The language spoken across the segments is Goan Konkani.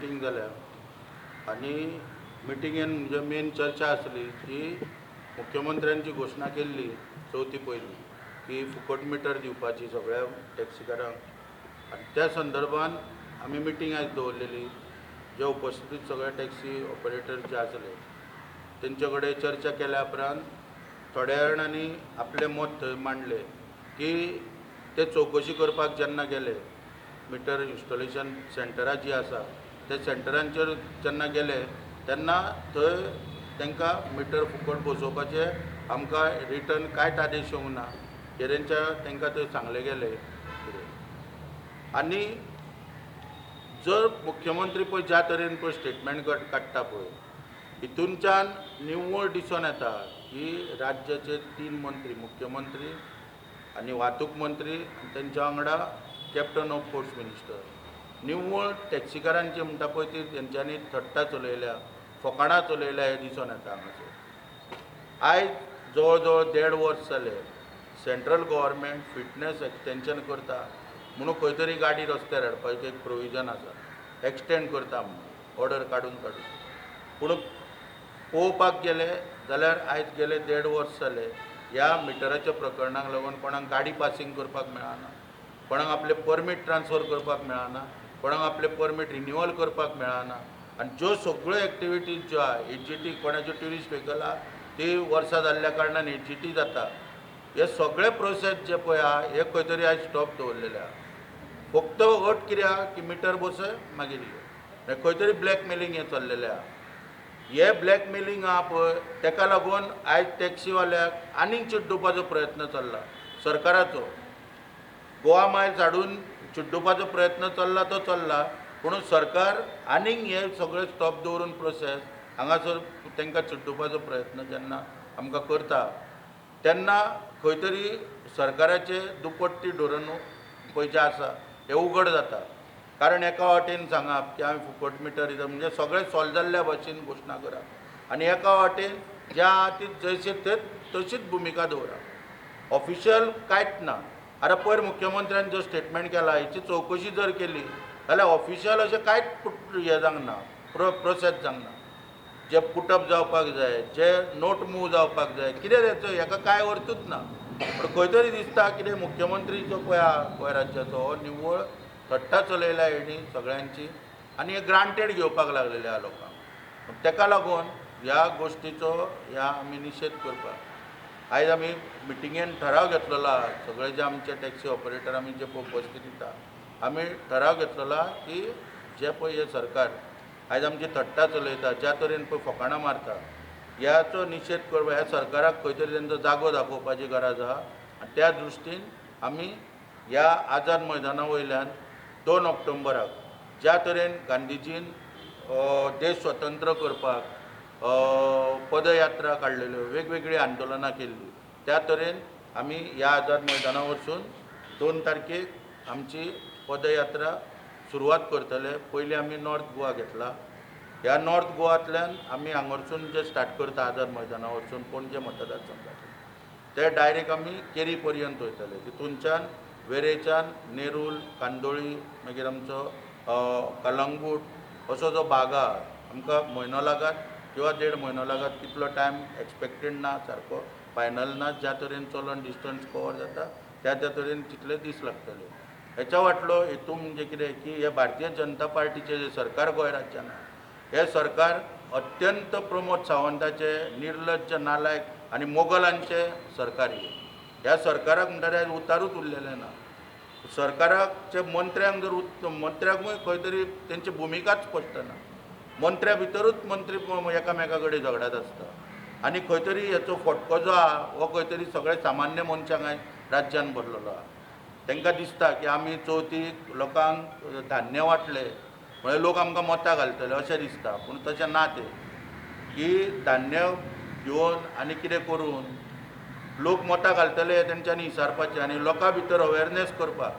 मिटींग जाल्या आनी मिटिंगेन म्हणजे मेन चर्चा आसली की मुख्यमंत्र्यांची घोशणा केल्ली चवथी पयलीं की फुकट मिटर दिवपाची सगळ्या टॅक्सीकारांक आनी त्या संदर्भान आमी मिटींग आयज दवरलेली, जे उपस्थित सगळे टॅक्सी ऑपरेटर जे आसले तेंचे कडेन चर्चा केल्या उपरांत थोड्या जाणांनी आपलें मत थंय मांडलें की ते चवकशी करपाक जेन्ना गेले मिटर इन्स्टॉलेशन सेंटरां जीं आसा त्या सेंटरांचेर जेन्ना गेले तेन्ना थंय तांकां मिटर फुकट बसोवपाचें आमकां रिटर्न कांयच आदेश येवंक ना हेरेंच्या तांकां थंय सांगलें गेलें कितें. आनी जर मुख्यमंत्री पळय ज्या तरेन पळय स्टेटमेंट काडटा पळय हितूनच्यान निव्वळ दिसून येता की राज्याचे 3 मंत्री, मुख्यमंत्री आनी वाहतूक मंत्री आनी तेंच्या वांगडा कॅप्टन ऑफ पोर्ट्स मिनिस्टर, निव्वळ टॅक्सीकारांची म्हणटा पळय ती तेंच्यांनी थट्टा चलयल्या, फकाणां चलयल्या हें दिसून येता हांगासर. आयज जवळ जवळ 1.5 वर्स जालें सेंट्रल गव्हर्मेंट फिटनेस एक्सटेंशन करता म्हणून खंय तरी गाडी रस्त्यार हाडपाचें एक प्रोविजन आसा, एक्सटेंड करता म्हणून ऑर्डर काडून काडून. पूण पळोवपाक गेले जाल्यार आयज गेले 1.5 वर्स जाले ह्या मिटराच्या प्रकरणाक लागून कोणाक गाडी पासींग करपाक मेळना, कोणाक आपलें परमीट ट्रान्सफर करपाक मेळना, कोणाक आपलें परमीट रिन्युअल करपाक मेळना. आनी ज्यो सगळ्यो एक्टिविटीज ज्यो आहा एजीटी, कोणाच्यो ट्युरिस्ट व्हेकल आहा ती वर्सां जाल्ल्या कारणान एजीटी जाता, हे सगळे प्रोसेस जे पळय आहा हे खंय तरी आयज स्टॉप दवरलेले आहा. फक्त अट कितें आहा की मिटर बसय मागीर हे खंय तरी ब्लॅकमेलिंग हें चल्लेलें आहा. हे ब्लॅकमेलिंग आहा पळय तेका लागून आयज टॅक्सीवाल्याक आनीक चिड्डुपाचो प्रयत्न चल्ला सरकाराचो. गोवा मायल्स हाडून चिड्डुपाचो प्रयत्न चल्ला तो चल्ला, पूण सरकार आनीक हे सगळे स्टॉप दवरून प्रोसेस हांगासर तांकां चिड्डुपाचो प्रयत्न जेन्ना आमकां करता तेन्ना खंय तरी सरकाराचे दुपट्टी धोरण पळय जें आसा हें उघड जाता. कारण एका वाटेन सांगप की आमी फुकट मिटर दिता म्हणजे सगळें सॉल्व जाल्ल्या भशेन घोशणा करप आनी एका वाटेन ज्या आहा ती जशें ते तशीच भुमिका दवरप, ऑफिशियल कांयच ना. आतां पयर मुख्यमंत्र्यान जो स्टेटमेंट केला हेची चवकशी जर केली जाल्यार ऑफिशियल अशें कांयच हें जावंक ना, प्रोसेस जावंक ना. जे पुटअप जावपाक जाय, जे नोट मूव जावपाक जाय, कितें तेचो हेका कांय अर्थूच ना. पूण खंय तरी दिसता कितें मुख्यमंत्री जो पळय आहा गोंय राज्याचो हो निव्वळ थट्टा चलयला हेणी सगळ्यांची आनी हे ग्रांटेड घेवपाक लागलेले आहा लोकांक. तेका लागून ह्या गोश्टीचो ह्या आमी निशेध करपाक आयज आमी मिटिंगेन ठराव घेतलेलो आहा. सगळे जे आमचे टॅक्सी ऑपरेटर आमी जे पळय उपस्थित दिता आमी ठराव घेतलेलो आहा की जे पळय हे सरकार आयज आमची थट्टा चलयता, ज्या तरेन पळय फकाणां मारता, ह्याचो निशेध करपाक ह्या सरकाराक खंय तरी तेंचो जागो दाखोवपाची गरज आहा. आनी त्या दृश्टीन आमी ह्या आझाद मैदाना वयल्यान 2 ऑक्टोबराक ज्या तरेन गांधीजीन देश स्वतंत्र करपाक पदयात्रा काडलेल्यो, वेगवेगळीं आंदोलनां केल्लीं, त्या तरेन आमी ह्या आझाद मैदाना वचून 2 तारखेक आमची पदयात्रा सुरवात करतले. पयलीं आमी नॉर्थ गोवा घेतला, ह्या नॉर्थ गोवांतल्यान आमी हांगारसून जे स्टार्ट करता आझाद मैदाना वचून पणजे मतदारसंघातल्यान ते डायरेक्ट आमी केरी पर्यंत वयतले. तितूनच्यान वेरेच्यान नेरूल, कांदोळी, मागीर आमचो कलंगूट असो जो भाग आहा आमकां म्हयनो लागत किंवा 1.5 म्हयनो लागत, कितलो टायम एक्सपेक्टेड ना, सारको फायनल ना, ज्या तरेन चलोन डिस्टन्स कवर जाता त्या त्या तरेन तितले दीस लागतले. हेच्या फाटलो हेतू म्हणजे कितें की हे भारतीय जनता पार्टीचें जें सरकार गोंय राज्यान आहा हें सरकार अत्यंत प्रमोद सावंताचें निर्लज्ज, नालायक आनी मोगलांचें सरकार. ह्या सरकाराक म्हणटा तें उतारूच उरलेलें ना. सरकाराचे मंत्र्यांक जर मंत्र्यांकूय खंय तरी तेंची भुमिकाच स्पश्ट ना, मंत्र्या भितरूच मंत्री एकामेका कडेन झगडत आसता आनी खंय तरी हेचो फटको जो आहा हो खंय तरी सगळे सामान्य मनशांक आयज राज्यान भरलेलो आहा. तांकां दिसता की आमी चवथीक लोकांक धान्य वांटलें म्हळ्यार लोक आमकां मतां घालतले अशें दिसता, पूण तशें ना. तें की धान्य घेवन आनी कितें करून लोक मतां घालतले तेंच्यांनी विचारपाचें आनी लोकां भितर अवेरनेस करपाक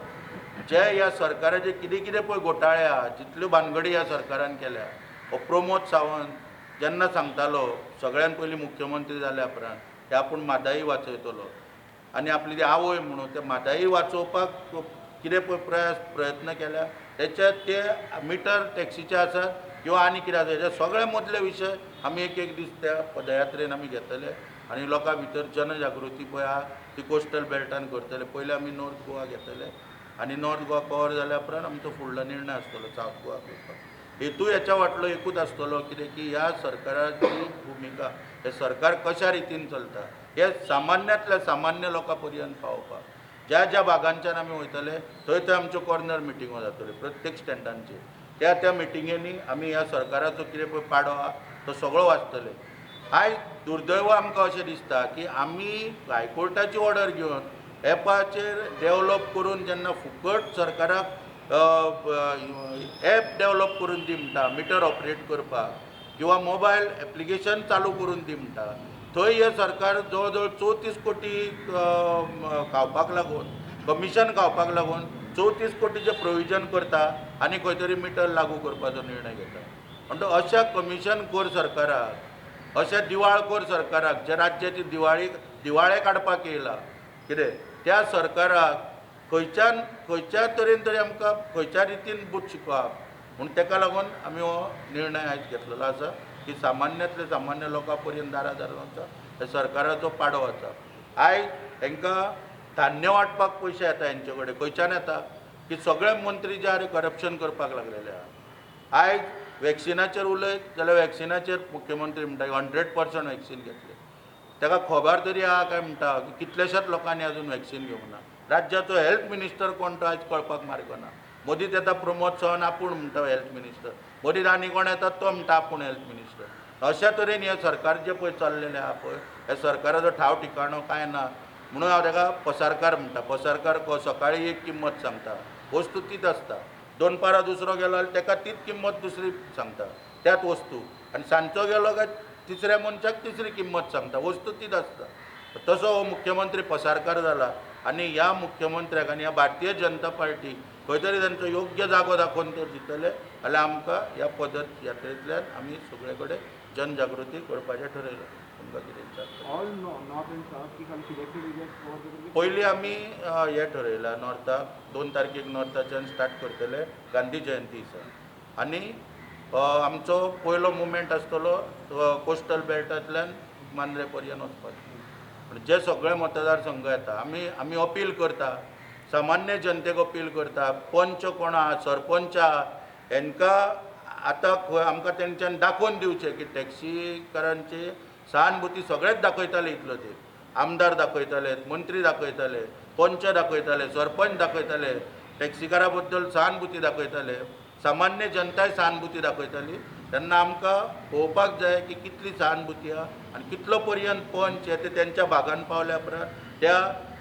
जे ह्या सरकाराचे कितें कितें पळय घोटाळे आहा, जितल्यो भानगडी ह्या सरकारान केल्या. हो प्रमोद सावंत जेन्ना सांगतालो सगळ्यान पयलीं मुख्यमंत्री जाल्या उपरांत की आपूण म्हादाई वाचयतलो आनी आपली ती आवय म्हणून ते म्हादाई वाचोवपाक कितें पळय प्रयत्न केल्या तेच्या ते मिटर टॅक्सीचे आसात किंवा आनी कितें आसा हेजे सगळे मदले विशय आमी एक एक दीस त्या पदयात्रेन आमी घेतले आनी लोकां भितर जनजागृती पळय आहा ती कोस्टल बेल्टान करतले. पयलीं आमी नॉर्थ गोवा घेतले आनी नॉर्थ गोवा कवर जाल्या उपरांत आमचो फुडलो निर्णय आसतलो सावथ गोवा करपाक. हेतू हेच्या फाटलो एकूच आसतलो कितें की ह्या सरकाराची भुमिका, हें सरकार कशा रितीन चलता हें सामान्यांतल्या सामान्य लोकां पर्यंत पावोवपाक. ज्या ज्या भागांच्यान आमी वयतले थंय थंय आमच्यो कॉर्नर मिटिंगो जातल्यो प्रत्येक स्टँडांचेर. त्या त्या मिटिंगेनी आमी ह्या सरकाराचो कितें पळय पाडो आहा तो सगळो वाचतले. आयज दुर्दैव आमकां अशें दिसता की आमी हायकोर्टाची ऑर्डर घेवन एपाचेर डेवलप करून जेन्ना फुकट सरकाराक एप डेवलप करून दी म्हणटा मिटर ऑपरेट करपाक किंवा मोबायल एप्लिकेशन चालू करून दी म्हणटा, थंय हें सरकार जवळ जवळ 34 कोटी खावपाक लागून, कमिशन खावपाक लागून 34 कोटीचें प्रोविजन करता आनी खंय तरी मिटर लागू करपाचो निर्णय घेता. म्हणटकच अशा कमिशन खोर सरकाराक, अशा दिवाळखोर सरकाराक, जे राज्याची दिवाळे काडपाक येयला कितें, त्या सरकाराक खंयच्यान खंयच्या तरेन तरी आमकां खंयच्या रितीन बूट शिकोवप. म्हूण ताका लागून आमी हो निर्णय आयज घेतलेलो आसा की सामान्यांतले सामान्य लोकां पर्यंत दारा दारान वचप हे सरकाराचो पाडो आसा. आयज तांकां धान्य वांटपाक पयशे येता हेंचे कडेन, खंयच्यान येता की सगळे मंत्री जे आहा करप्शन करपाक लागलेले आहा. आयज वॅक्सिनाचेर उलयत जाल्यार वॅक्सिनाचेर मुख्यमंत्री म्हणटा 100% वॅक्सीन घेतले. ताका खबर तरी आहा काय म्हणटा की कितल्याशाच लोकांनी अजून वॅक्सीन घेवंक ना. राज्याचो हेल्थ मिनिस्टर कोण तो आयज कळपाक मार्ग ना. मदींच येता प्रमोद सावंत आपूण म्हणटा हेल्थ मिनिस्टर, मदींच आनी कोण येता तो म्हणटा आपूण हेल्थ मिनिस्टर. अशा तरेन हें सरकार जें पळय चल्लेलें आहा पळय, ह्या सरकाराचो ठाव ठिकाणो कांय ना. म्हणून हांव ताका पसारकार म्हणटा. पसारकार सकाळीं एक किंमत सांगता, वस्तू तीच आसता, दनपारां दुसरो गेलो जाल्यार ताका तीच किंमत दुसरी सांगता त्याच वस्तू, आनी सांजचो गेलो काय तिसऱ्या मनशाक तिसरी किंमत सांगता, वस्तू तीच आसता. तसो हो मुख्यमंत्री पसारकार जाला आनी ह्या मुख्यमंत्र्याक आनी ह्या भारतीय जनता पार्टी खंय तरी तांचो योग्य जागो दाखोवन तर दितले जाल्यार आमकां ह्या पदत यात्रेंतल्यान आमी सगळे कडेन जनजागृती करपाचें ठरयलां. तुमकां कितें विचारता? ऑल नॉर्थ अँड सावथ की खाली सिलेक्टेड एरियाज कवर करतले? पयलीं आमी हें ठरयलां नॉर्थाक 2 तारखेक नॉर्थाच्यान स्टार्ट करतले गांधी जयंती दिसा, आनी आमचो पयलो मुवमेंट आसतलो कोस्टल बेल्टांतल्यान मांद्रे पर्यंत वचपाचो. जे सगळे मतदारसंघ येता आमी आमी अपील करता, सामान्य जनतेक अपील करता, पंच कोण आहा, सरपंच आहा, हेंकां आतां खंय आमकां तेंच्यान दाखोवन दिवचें की टॅक्सीकारांची सहानुभूती सगळेच दाखयताले इतलो ते आमदार दाखयताले, मंत्री दाखयताले, पंच दाखयताले, सरपंच दाखयताले, टॅक्सीकारा बद्दल सहानुभूती दाखयताले, सामान्य जनताय सहानुभूती दाखयताली. तेन्ना आमकां पळोवपाक जाय की कितली सहानुभूती आहा आनी कितलो पर्यंत पंच हे ते तेंच्या भागान पावल्या उपरांत त्या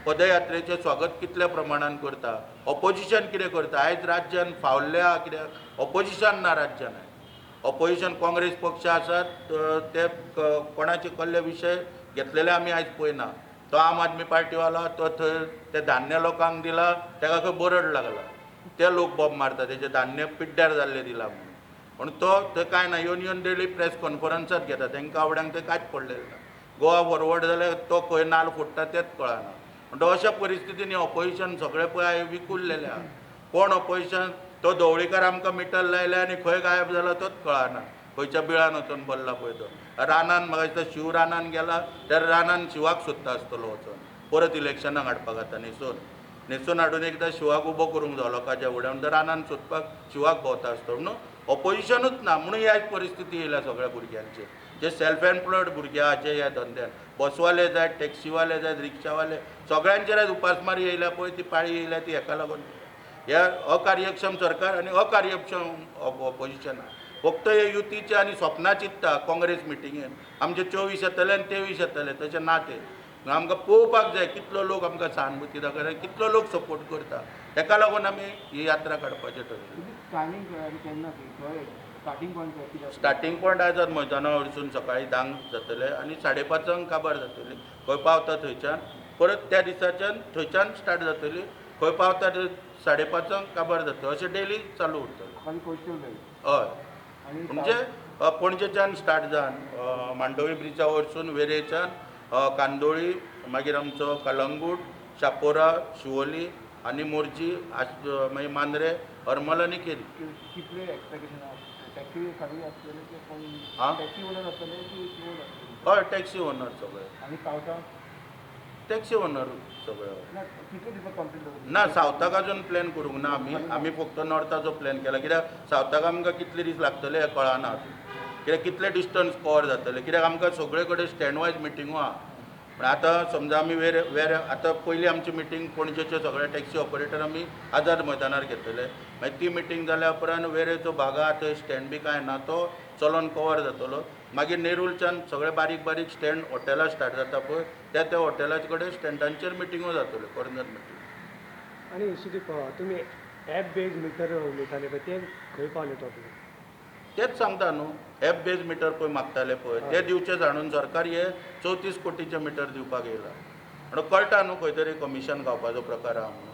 पदयात्रेचें स्वागत कितल्या प्रमाणान करता, ऑपोजिशन कितें करता. आयज राज्यान फावल्लें आहा कित्याक ऑपोजिशन ना राज्यान. आयज ऑपोजिशन काँग्रेस पक्ष आसात ते कोणाचे कसले विशय घेतलेले आमी आयज पळयना. तो आम आदमी पार्टीवालो तो थंय ते धान्य लोकांक दिला ताका खंय बरड लागला, ते लोक बॉम्ब मारता तेजें धान्य पिड्ड्यार जाल्लें दिलां म्हणून. पूण तो थंय कांय ना, येवन येवन डेली प्रेस कॉन्फरन्सात घेता, तांकां आवड्यांक थंय कांयच पडलेलें ना. गोवा फॉरवर्ड जाल्यार तो खंय नाल फोडटा तेंच कळना. म्हणटा अशा परिस्थितीन ऑपोजिशन सगळें पळय हांवें विकुल्लेलें आहा. कोण ऑपोजिशन, तो धवळीकार आमकां मिटर लायले आनी खंय गायब जाला तोच कळना, खंयच्या बिळान वचून बसला पळय तो. रानान म्हाका दिसता शिव रानान गेला त्या रानान शिवाक सोदता आसतलो वचोन परत इलेक्शनाक हाडपाक. आतां न्हेसून न्हेसून हाडून एकदां शिवाक उबो करूंक जायो लोकांच्या फुड्यान, म्हणटा रानान सोदपाक शिवाक भोंवता आसतलो. म्हणून ऑपोजिशनूच ना म्हणून ह्या परिस्थिती येयल्या सगळ्या भुरग्यांचेर, जे सेल्फ एम्प्लॉयड भुरगे आहा, जे ह्या धंद्यान बसवाले जायत, टॅक्सीवाले जायत, रिक्षावाले, सगळ्यांचेर आयज उपासमारी येयल्या पळय, ती पाळी येयल्या ती हेका लागून ह्या अकार्यक्षम सरकार आनी अकार्यक्षम ऑपोजिशन. फक्त हे युतीचे आनी स्वप्नां चिंतता काँग्रेस मिटिंगेन आमचे 24 येतले आनी 23 येतले, तशें ना तें. आमकां पळोवपाक जाय कितलो लोक आमकां सहानुभूती दाखयता, कितलो लोक सपोर्ट करता, ताका लागून आमी ही यात्रा काडपाचें ठरयलें. स्टार्टींग पॉयंट आजाद मैदाना वरसून सकाळीं 10 जातले आनी 5:30 काबार जातली. खंय पावता थंयच्यान परत त्या दिसाच्यान थंयच्यान स्टार्ट जातली, खंय पावता 5:30 काबार जातली, अशें डेली चालू उरतलें. हय, म्हणजे पणजेच्यान स्टार्ट जावन मांडवी ब्रिजा वरसून वेरेच्यान कांदोळी, मागीर आमचो कलंगूट, शापोरा, शिवोली आनी मोरजी, मागीर मांद्रे, हरमलांनी केली. कितले एक्सपेक्टेशन आसा? टॅक्सी खाली आसतले की कोण? आं? टॅक्सी ओनर आसतले की कोण आसतले? हय, टॅक्सी ओनर सगळे. आनी सावथाक? टॅक्सी ओनर सगळे. ना, कितले दिसात कंप्लीट जातले? ना, सावथाक अजून प्लॅन करूंक ना आमी. आमी फक्त नॉर्थाचो प्लॅन केला, कित्याक सावथाक आमकां कितले दीस लागतले हें कळना अजून, कित्याक कितले डिस्टन्स कवर जातले, कित्याक आमकां सगळे कडेन स्टँड वायज मिटिंगो आहा. पण आतां समजा आमी वेर वेर आतां पयली आमची मिटींग पणजेचे सगळे टॅक्सी ऑपरेटर आमी आझाद मैदानार घेतले. मागीर ती मिटींग जाल्या उपरांत वेरेचो भाग आहा थंय स्टँड बी कांय ना, तो चलोन कवर जातलो. मागीर नेरूलच्यान सगळे बारीक बारीक स्टँड हॉटेलां स्टार्ट जाता पळय, त्या त्या हॉटेलाचे कडेन स्टँडांचेर मिटिंगो जातल्यो, कॉर्नर मिटींग. आनी सुदीप, तुमी एप बेज मिटर उलयताले पळय, ते खंय पावले टॉपीक? तेच सांगता न्हू, एप बेज मिटर पळय मागताले पळय, ते दिवचे जाणून सरकार हे 34 कोटीचे मिटर दिवपाक येयला. म्हणून कळटा न्हू खंय तरी कमिशन खावपाचो प्रकार आहा म्हणून.